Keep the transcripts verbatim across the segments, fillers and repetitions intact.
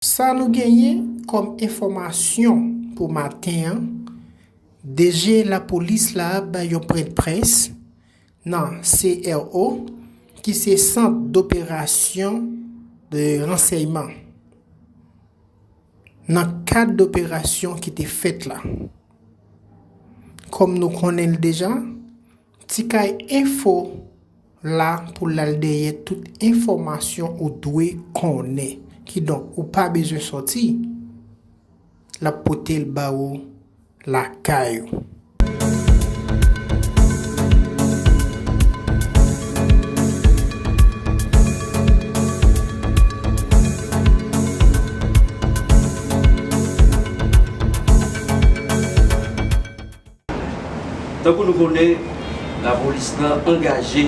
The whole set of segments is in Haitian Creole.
Sa nou genyen kòm enfòmasyon pou maten an, D G lapolis la bay yon pwennprès nan C R O, ki se Sant d'Opération de Renseignement, nan kad operasyon ki te fèt la. Kòm nou konnen l deja, Ti Kay Enfo la pou l al dèyè tout enfòmasyon ou dwe konnen. Kidonk, ou pa bezwen sòti. L ap pote l ba ou lakay ou. Tankou nou konnen, lapolis lan angaje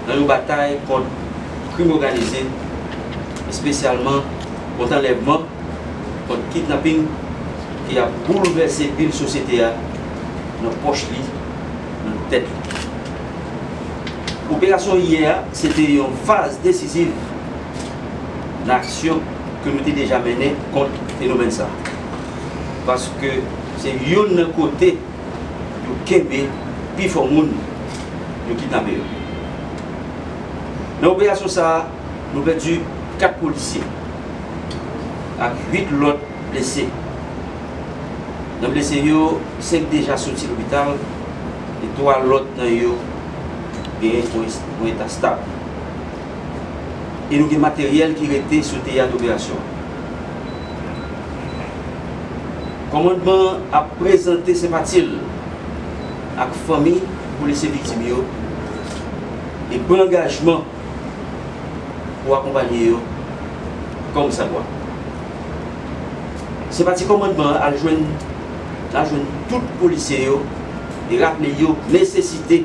nan yon batay kont krim òganize, espesyalman kont anlèvman, kont kidnaping ki ap boulvèse bil sosyete a nan pòch li, nan tèt li. Operasyon yè a, se te yon faz desiziv nan aksyon ke nou te deja mennen kont fenomèn sa a. Paske se youn nan kote yo kenbe pifò moun yo kidnape yo. Nan operasyon sa a, nou pèdi kat polisye ak uit lòt blese. Nan blese yo, senk deja soti lopital e twa lòt nan yo genyen yon, yon eta stab. E nou gen materyèl ki rete sou teyat operasyon an. Kòmandman an ap prezante senpati l ak fanmi polisye viktim yo e pran angajman pou akonpaye yo kòmsadwa. Senpati kòmandman an al jwenn, al jwenn tout polisye yo e raple yo nesesite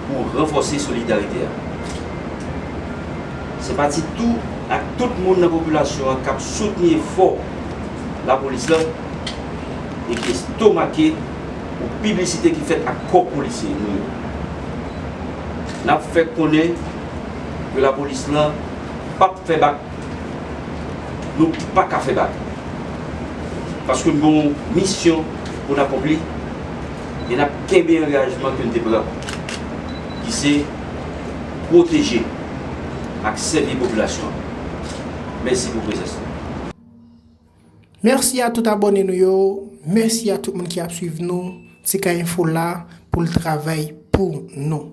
pou ranfòse solidarite a. Senpati tou ak tout moun nan popilasyon an k ap soutni efò lapolis la e ki estomake pou piblisite ki fèt ak kò polisye nou yo. N ap fè konnen ke lapolis lan p ap fè bak. Nou pa ka fè bak. Paske n gen yon misyon pou n akonpli e n ap kenbe angajman ke n te pran, ki se pwoteje ak sèvi popilasyon an. Mèsi pou prezans nou. Mèsi a tout abòne nou yo. Mèsi a tout moun ki ap swiv nou. Ti Kay Enfo la pou l travay pou nou.